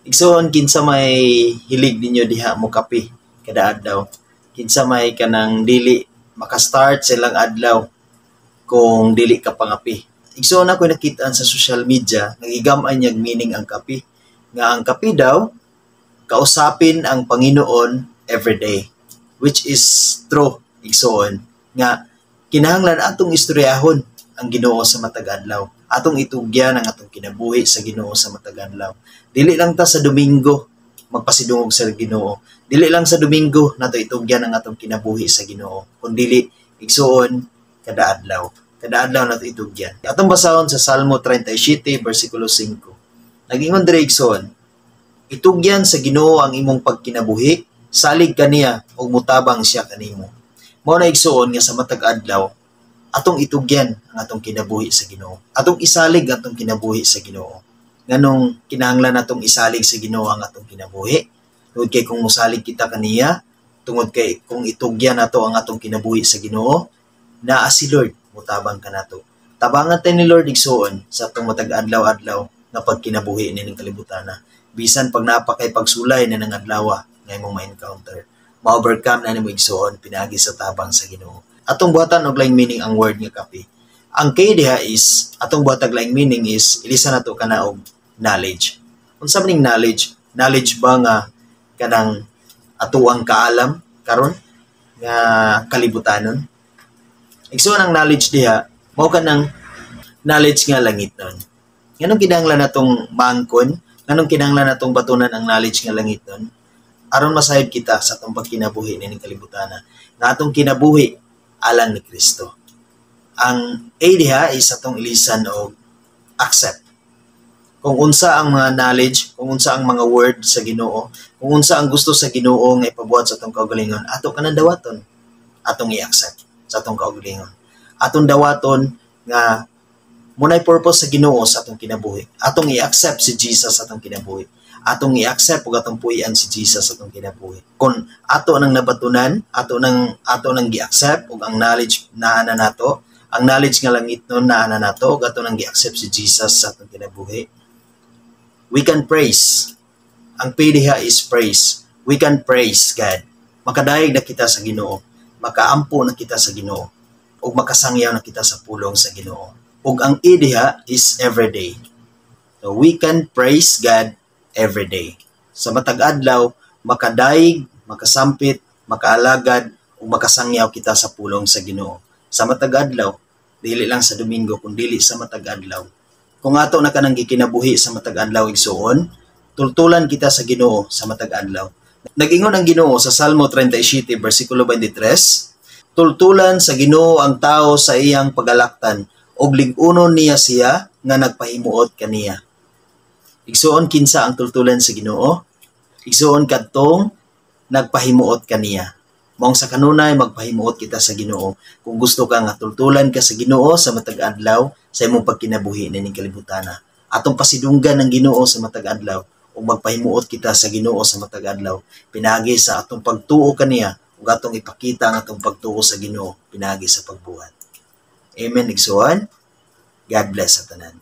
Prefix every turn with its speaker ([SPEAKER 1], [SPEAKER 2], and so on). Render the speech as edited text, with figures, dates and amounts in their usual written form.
[SPEAKER 1] Igsoon, kinsa may hilig ninyo diha mo kape kada adlaw? Kinsa may kanang dili makastart sa ilang adlaw kung dili ka pangape? Igsoon, ako nakitaan sa social media, nagigam-an niyag meaning ang kape. Nga ang kape daw, kausapin ang Panginoon everyday. Which is true, igsoon. Nga kinahanglan atong istoryahon ang Ginoo sa matag adlaw. Atong itugyan ang atong kinabuhi sa Ginoo sa matag adlaw. Dili lang ta sa Domingo magpasidungog sa Ginoo. Dili lang sa Domingo nato itugyan ang atong kinabuhi sa Ginoo. Kun dili, igsoon, kada adlaw. Kada adlaw nato itugyan. Atong basahon sa Salmo 37 versikulo 5. Nagingon diri, igsoon, "Itugyan sa Ginoo ang imong pagkinabuhi, salig kaniya ug mutabang siya kanimo." Mao na, igsoon, nga sa matag adlaw atong itugyan ang atong kinabuhi sa Ginoo. Atong isalig ang atong kinabuhi sa Ginoo. Nganong kinahanglan natong isalig sa Ginoo ang atong kinabuhi? Tungod kay kung musalig kita kaniya, tungod kay kung itugyan nato ang atong kinabuhi sa Ginoo, naa si Lord mutabang kanato. Tabangan tayo ni Lord, igsoon, sa atong matag adlaw-adlaw nga pagkinabuhi nining kalibutan. Bisan pag naa pa kay pagsulay na ng adlaw nga imong ma-encounter, ma-overcome na nimo, igsoon, pinaagi sa tabang sa Ginoo. Atong buhatan og laing meaning ang word nga kape. Ang K diha is atong buhatag laing meaning is ilisa nato kana og knowledge. Unsa man ning knowledge? Knowledge ba nga kanang atuang kaalam karon nga kalibutanon? Igsoon, ang knowledge diha mao kanang knowledge nga langit nun. Nganong kinahanglan natong maangkon? Nganong kinahanglan natong batunan ang knowledge nga langit nun? Aron masayod kita sa atong pagkinabuhi nining kalibutan. Nga atong kinabuhi alang ni Kristo. Ang A diha is atong ilisan og accept. Kung unsa ang mga knowledge, kung unsa ang mga word sa Ginoo, kung unsa ang gusto sa Ginoo nga ipabuhat sa atong kaugalingon, ato kanang dawaton, atong i-accept sa atong kaugalingon. Atong dawaton nga munay purpose sa Ginoo sa atong kinabuhi. Atong i-accept si Jesus sa atong kinabuhi. Atong i-accept ug atong puy-an si Jesus sa atong kinabuhi. Kung ato nang nabatunan, ato nang gi-accept ug ang knowledge naa na nato, ang knowledge nga langit nun naa na nato ug ato nang gi-accept si Jesus sa atong kinabuhi, we can praise. Ang P diha is praise. We can praise God. Makadayeg na kita sa Ginoo. Makaampo na kita sa Ginoo. Ug makasangyaw na kita sa pulong sa Ginoo. Ug ang E diha is everyday. So we can praise God every day. Sa matag adlaw, makadayeg, makasampit, makaalagad, ug makasangyaw kita sa pulong sa Ginoo. Sa matag adlaw, dili lang sa Domingo, kun dili sa matag adlaw. Kung ato na kanang gikinabuhi sa matag adlaw, igsuon, tultulan kita sa Ginoo sa matag adlaw. Nagingon ang Ginoo sa Salmo 37 versikulo 23, "Tultulan sa Ginoo ang tao sa iyang pagalaktan ug lig-unon niya siya nga nagpahimuot kaniya." Igsuon, kinsa ang tultulan sa Ginoo? Igsuon, kadtong nagpahimuot kaniya. Maong sa kanunay magpahimuot kita sa Ginoo. Kung gusto ka nga tultulan ka sa Ginoo sa matag adlaw sa imong pagkinabuhi nining kalibutan. Atong pasidunggan ng Ginoo sa matag adlaw ug magpahimuot kita sa Ginoo sa matag adlaw pinaagi sa atong pagtuo kaniya ug atong ipakita ang atong pagtuo sa Ginoo pinaagi sa pagbuhat. Amen, igsuon. God bless sa tanan.